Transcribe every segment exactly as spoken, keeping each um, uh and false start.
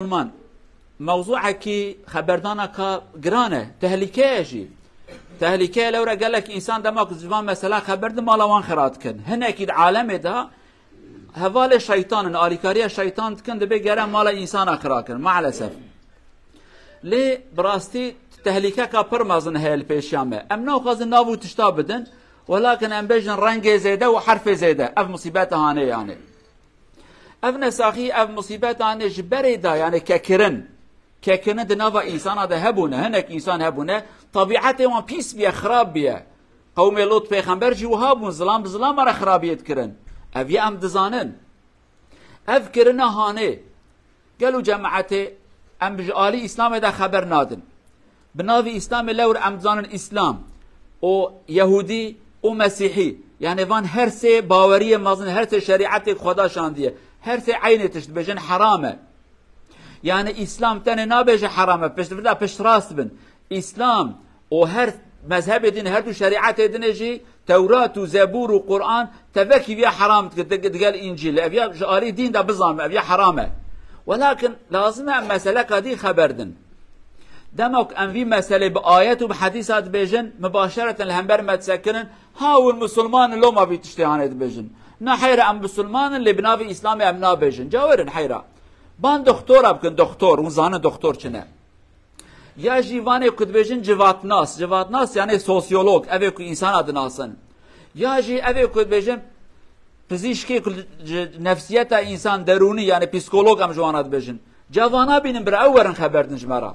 Musulman, mewzûekî xeberdanaka giran e, tehlîke ye jî. Tehlîke ye, lewre gelek însan dema ku ji van mesela xeber din mala wan xira dikin. Hinekî di alemê de hevalê şeytan in, alîkariya şeytan dikin, dibê gere mala însana xira kin, maalesef. Lê bi rastî tehlîkeka pir mezin heye li pêşiya me. Em naxwazin nav û tişta bidin, welakin em bêjin rengê zêde û herfê zêde. Ev musîbeta hanê yanê. Ev nesaxî, ev musîbetanê ji berê de, yanê kekirin. Kekirin di nava însana de hebûne, hinek însan hebûne, tebîetê wan pîs biye, xirab biye. Qewmê Lot pêxember jî wiha bûn, zilam bi zilama re xirabiyê dikirin. Ev yê em dizanin. Ev kirina hanê. Gelo cemaetê, em ji alî Îslamê de xeber nadin. Bi navê Îslamê lewr em dizanin Îslam û Yehûdî û Mesîhî. Yanê van her sê baweriyê mezin, her sê şerîetê ku Xweda şandiye. Her sê eynê tişt dibêjin heram e. Yanê Îslam tenê nabêje heram e, pişt vir de piştrast bin. Îslam û her mezhebê din, her du şerîetê dinê jî, Tewrat û Zebûr û Quran, tevekî viya heram dike, dig-, digel Încîl. Ev ya ji alî dîn de bizanme, ev ya heram e. Welakin lazim e em meseleka dî xeber din. Dema ku em vî meselê bi ayet û bi hedîsa dibêjin, mibaşereten li hember me disekirin, ha hûn musulman in, loma vî tiştê hanê dibêjin. Na heyra, em musulman in, lê bi navê Îslamê em nabêjin. Ca werin heyra. Ban doktora bikin, doktor, hûn zanin doktor çi ne. Ya jî vanê ku dibêjin civatnas. Civatnas yanê sosyolog, evê ku însana dinasin. Ya jî evê ku dibêjin pizîşkê ku ji nefsiyeta însan derûnî, yanê psîkolog em ji wana dibêjin. Ca vana bînin bira, ew werin xeber din ji me re.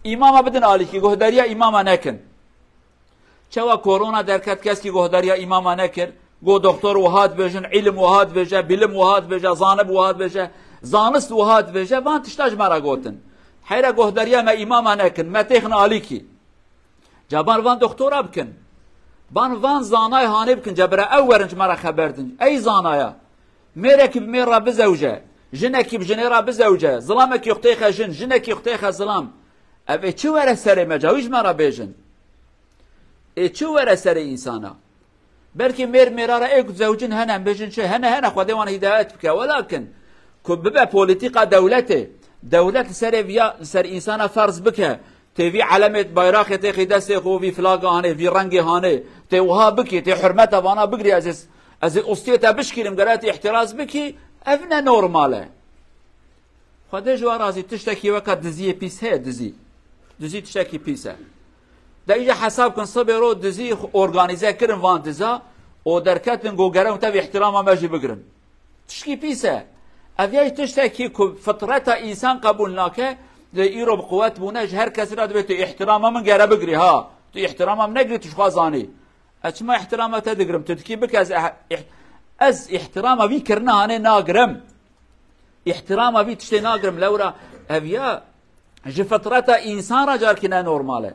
Îmama bidin alîkî, guhdariya îmama nekin. Çawa korona derket, keskî guhdariya îmama nekir. Got doktor wiha dibêjin, îlim wiha dibêje, bilim wiha dibêje, zanib wiha dibêje, zanist wiha dibêje, van tişta ji me re gotin. Heyra guhdariya me îmama nekin, me têxin alîkî. Ca ban van doktora bikin. Ban van zanay hanê bikin, ca bira ew werin ji me re xeber din. Ey zanaya. Mêrekî bi mêr re bizewce, jinekî bi jinê re bizewce, zilamekî xwe têxe jin, jinekî xwe têxe zilam. Ev ê çi were serê me, ca wî ji me re bêjin. Ê çi were serê însana? Belkî mêr mêra re ê ku zewcin hene, em bêjin çi? Hene, hene, Xwedê wan hidayet bike. Welakin ku bibe polîtîka dewletê, dewlet li serê viya, li ser însana ferz bike, tê vî elemê bayraxê têxî destê xwe, vî flaga hanê, vî rengê hanê, tê wiha bikî, tê hurmeta vana bigirî, ez ê, ez ê ostiyê te bişkînim, gere tê îhtiraz bikî, ev ne normal e. Xwedê ji we razî, tiştekî weka diziyê pîs heye, dizî. Dizî tiştekî pîs e. De îja hesab kin, sibê ro dizî xwe organîze kirin van diza û derketin, got gere hûn tev îhtîrama me jî bigirin. Tişkî pîs e. Ev ya jî tiştekî ku fitreta însan qebûl nake, lê îro bi quwet bûne, ji her kesî re dibê tu îhtîrama min gere bigirî ha. Tu îhtîrama min negirî, tu ji xwe zanî. Ez çima îhtîrama te digirim? Tu dikî bike, ez, eh, eh, ez îhtîrama vî kirina hanê nagirim. Îhtîrama vî tiştê nagirim. Lewra ev ya ji fitreta însan re carkî ne normal e.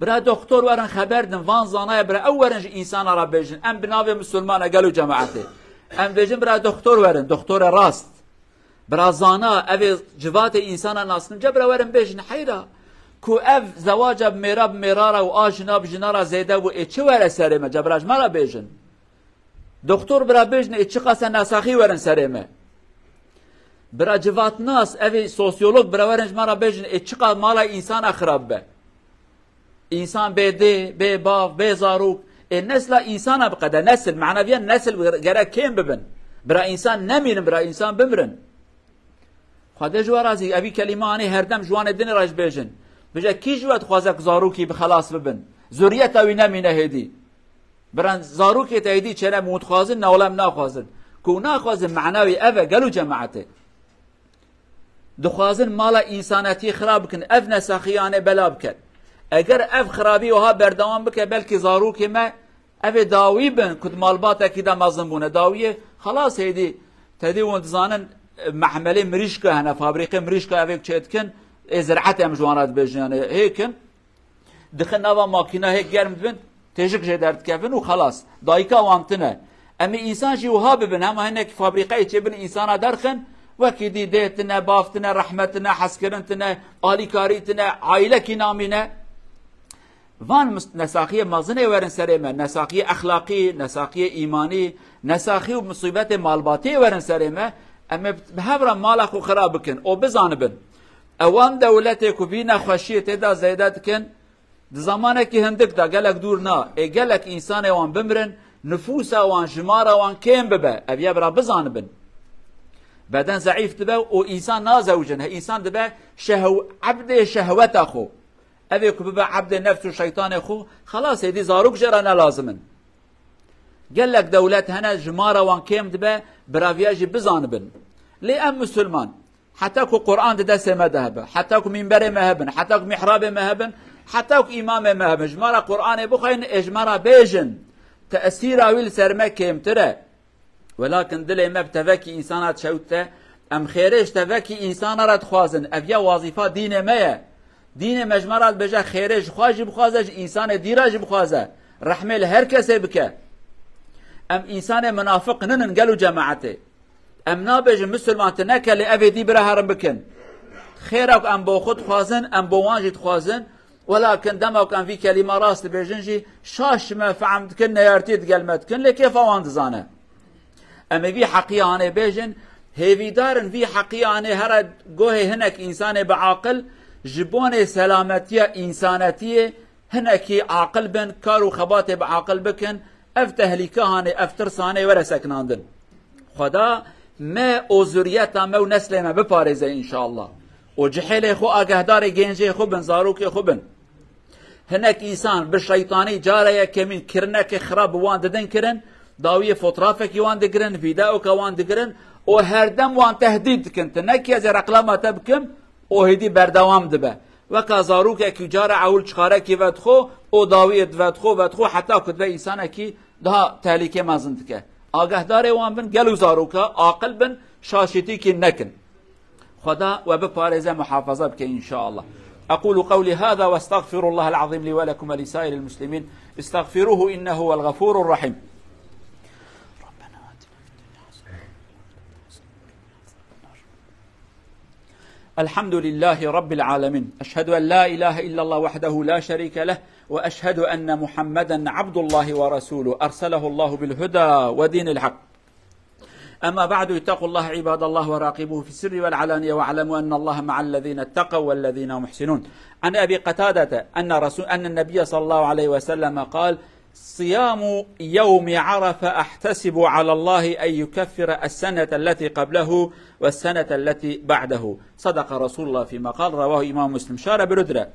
Bira doktor werin xeber din, van zanaya bira ew werin ji însana re bêjin. Em bi navê misilman e, gelo cemaetê. Em bêjin bira doktor werin, doktorê rast. Bira zana, ev ê civatê însana nasin. Ca bira werin bêjin heyra. Ku ev zewaca bi mêra bi mêra re û a jina bi jina re zêde bû, ê çi were serê me? Ca bira ji me re bêjin. Doktor bira bêjin, ê çiqas e nesaxî werin serê me. Bira civatnas, ev ê sosyolog bira werin ji me re bêjin, ê çiqas mala însana xirab be. Însan bê dê, bê bav, bê zarok, ê nesla însana biqede, nesil, manaviya nesil gerek kêm bibin. Bira însan nemînin, bira însan bimirin. Xwedê ji we razî, evî kelîme anî her dem ji wanê dinê re ji bêjin. Bêje, kî ji we dixwaze ku zarokî bi xelas bibin? Zuriyeta wî nemîne hêdî. Biran zarokê te hêdî çêne, hûn dixwazin, ne wela em naxwazin. Ku naxwazin, mena wî ev e, gelo cemaetê. Dixwazin mala însanetiyê xirab bikin, ev nesaxiyane bela bikin. Eger ev xirabî wiha berdewam bike, belkî zarokê me ev ê dawî bin ku di malbatekî de mezin bûne. Dawiyê xelas hêdî, tedî hûn dizanin, mehmelê mirîşka hene, fabrîqê mirîşka ev ê çê dikin, ê ziraetê em ji wan re dibêjin, yanî hêkin. Dixin nava makîna hê germ dibin, têjik jê derdikevin û xelas. Dayika wan tine. Em ê însan jî wiha bibin, hema hinekî fabrîqeyê çêbin însana derxin, wekî dî dê tine, bav tine, rehmet tine, hezkirin tine, alîkarî tine, aîlekî namîne. Van mis-, nesaxiyê mezin ê werin serê me, nesaxiyê exlaqî, nesaxiyê îmanî, nesaxî û misîbetê malbatî yê werin serê me, Em ê bi hev re mala xwe xira bikin û bizanibin. Ewan dewletê ku vî nexweşiyê tê de zêde dikin, di zamanekî hindik de gelek dûr na, ê gelek însanê wan bimirin, nifûsa wan, jimara wan kêm bibe. Ev ye bira bizanibin. Beden zeîf dibe û însan nazewicin. He, însan dibe şehw-, ebdê şehweta xwe. Ev ê ku bibe ebdê nefs û şeytanê xwe, xelas êdî zarok jê re ne lazim in. Gelek dewlet hene, jimara wan kêm dibe, bira viya jî bizanibin. Lê em misilman, heta ku Quran di destê me de hebe, heta ku mînberê me hebin, heta ku mihrabê me hebin, heta ku îmamê me hebin, ji me re Quranê bixweynin, ê ji me re bêjin, tesîra wî li ser me kêmtir e. Welakin dilê me bi tevekî însana dişewite, em xêrê ji tevekî însana re dixwazin. Ev ya wazîfa dînê me ye. Dînê me ji me re dibêje xêrê ji xwe jî bixwaze, ji însanê dî re jî bixwaze. Rehmê li her kesê bike. Em însanê minafiq ninin gelo cemaetê. Em nabêjin misilman tu neke lê evê dî bira herin bikin. Xêra ku em bo xwe dixwazin, em bo wan jî dixwazin. Welakin dema ku em vî kelîma rast dibêjin jî şaş me fehm dikin, neyartî digel me dikin, lê kêfa wan dizane. Em ê vî heqî anê bêjin, hêvîdar in vî heqî anê here gohê hinek însanê bi aqil, ji bonê selametiya însanetiyê hinekî aqil bin, kar û xebatê bi aqil bikin, ev tehlîke hanê, ev tirs hanê were sekinandin. Xweda me û zuriyeta me û neslê me biparêze înşallah. Û cihêlê xwe agahdarê gencê xwe bin, zarokê xwe bin. Hinek însan bi şeytanî cara yekemîn kirinekê xirab bi wan didin kirin, dawiyê fotrafekî wan digirin, vîdeoka wan digirin û herdem wan tehdîd dikin. Tu nekiye zê reklama te bikim û hêdî berdewam dibe. Weka zarokekî cara ewil çixarekî vedixwe û dawiyê vedixwe, vedixwe heta ku dibe însanekî daha tehlîkê mezin dike. Agahdarê wan bin, gel û zaroka aqil bin, şaşîtîkî nekin. Xweda we biparêze, muhafaza bike înşallah. أقول قولي هذا وأستغفر الله العظيم لي ولكم ولسائر المسلمين. استغفروه إنه هو الغفور الرحيم. الحمد لله رب العالمين. أشهد أن لا إله إلا الله وحده لا شريك له، وأشهد أن محمدا عبد الله ورسوله أرسله الله بالهدى ودين الحق. أما بعد، اتقوا الله عباد الله وراقبوه في السر والعلانية، واعلموا أن الله مع الذين اتقوا والذين هم محسنون. عن أبي قتادة أن رسول، أن النبي صلى الله عليه وسلم قال: صيام يوم عرفة أحتسب على الله أن يكفر السنة التي قبله والسنة التي بعده. صدق رسول الله فيما قال. رواه إمام مسلم. Şare birudre.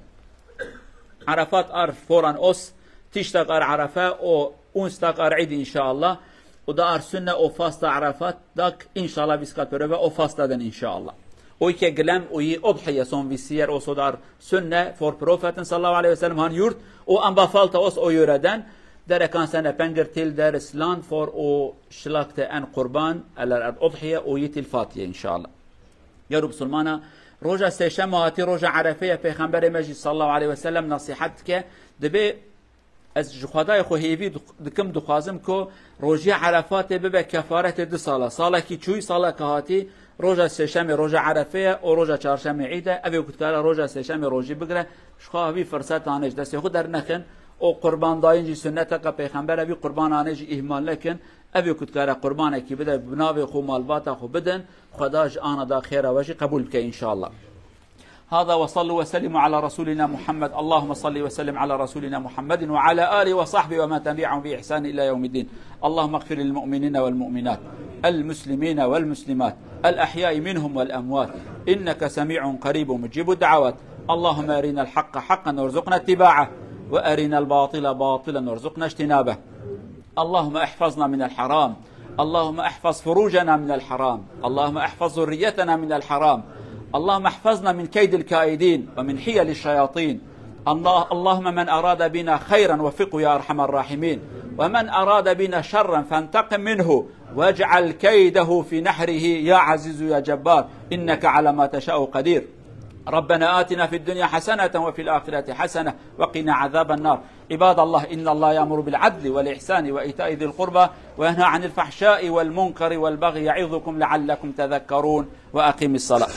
Arafat ar foran os, tiştak ar Arefe o, unstak ar Îd înşallah. O da ar sunne o fasta Arafat dak înşallah vîskat perove o fasta den înşallah. O ke gilem o yi udhiye son vîsiyer o sodar sunne for profetin sallallahu aleyhi ve sellem han yurt o amba falta os o yöreden derekan sene pengir til der islan for o şilakte en qurban eler ed udhiye o yi til fatiye înşallah. Gero bisulmana, roja sêşema hatî roja Arefeye, Pêxemberê me jî sallallahu aleyhi ve sellem nasihet dike, dibê ez ji Xwedayê xwe hêvî dix-, dikim, dixwazim ku rojî Erefatê bibe kefaretê du sala. Salekî çûyî, saleke hatî, roja sêşemê roja Erefeye û roja çarşemê Îd e. Evê ku dikare roja sêşemê rojî bigire, ji xwe vî firsetanê ji destê xwe dernexin û qurbandayîn jî sunneteke Pêxember e, vî qurbananê jî îhmal nekin. Evê ku dikare qurbanekî bide, bi navê xwe malbata xwe bidin, Xweda ji ana da xêra we jî qebûl bike înşallah. هذا وصلوا وسلموا على رسولنا محمد. اللهم صل وسلم على رسولنا محمد وعلى آله وصحبه ومن تبعهم بإحسان إلى يوم الدين. اللهم اغفر للمؤمنين والمؤمنات، المسلمين والمسلمات، الأحياء منهم والأموات، إنك سميع قريب مجيب الدعوات. اللهم أرنا الحق حقا وارزقنا اتباعه، وأرنا الباطل باطلا وارزقنا اجتنابه. اللهم احفظنا من الحرام. اللهم احفظ فروجنا من الحرام. اللهم احفظ ذريتنا من الحرام. اللهم احفظنا من كيد الكائدين ومن حيل الشياطين. الله-، اللهم من أراد بنا خيرا وفقه يا أرحم الراحمين، ومن أراد بنا شرا فانتقم منه واجعل كيده في نحره يا عزيز يا جبار، إنك على ما تشاء قدير. ربنا آتنا في الدنيا حسنة وفي الآخرة حسنة وقنا عذاب النار. عباد الله، إن الله يأمر بالعدل والإحسان وإيتاء ذي القربى وينهى عن الفحشاء والمنكر والبغي يعظكم لعلكم تذكرون. وأقم الصلاة.